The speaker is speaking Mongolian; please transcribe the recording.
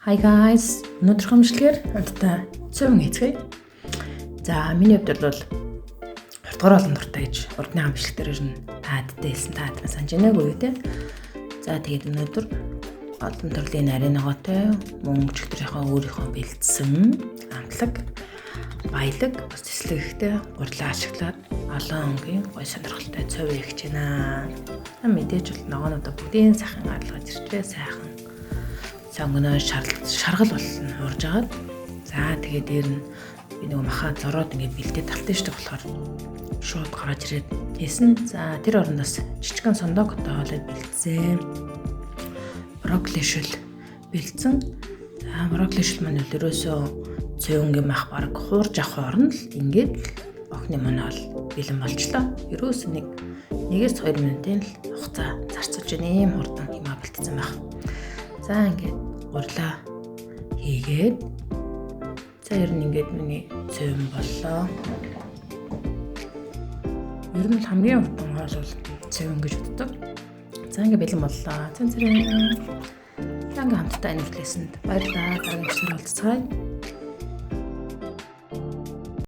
Hi guys. Өнөөдрийнхөө бичлэгээр хамтдаа цөм хийцгээе. За, миний хувьд бол хурдгаар олон дуртай гэж урдны бичлэг дээр нь таадтай хэлсэн, таадна санаж байна уу те. За, тэгээд өнөөдөр олон төрлийн нарийн ногоотой мөн өчигдрийнхөө өөрийнхөө бэлдсэн амтлаг, баялаг, бас тэслэг ихтэй гурлаа ашиглаад олон өнгийн гой сонирхолтой цов хийж байна. Мэдээж бол ногоонуудаа бүгдийн сайхан арилгаж ирчээ, сайхан сонгоноо шаргал болсон хуурж агаад. За, тэгээд дээр нь би нөгөө маха зороод ингээд бэлдээд талтан штеп болохоор шууд гаргаж ирээд хийсэн. За, тэр орондоос жижигхэн сондоо готоолоод бэлдсэн. Брокколи шил бэлдсэн. За, брокколи шил маань ерөөсөө цөөнгийн мах баг хуурж авах оронд л ингээд охины маань бол бэлэн болчлоо. Ерөөсөө нэг 1-2 минутын л хугацаа зарцуулж байна. Ийм хурдан юм бэлдсэн байх. За, ингээд гурлаа хийгээд, за, ер нь ингээд миний цөөн боллоо. Ер нь хамгийн хурдан хоол бол цөөн гэж боддог. За, ингээд бэлэн боллоо. Цэн цэрэн. За, ингээд хамтдаа энэ хүртэл баярлалаа. Дараагийн бичлэгээр уулзцгаая.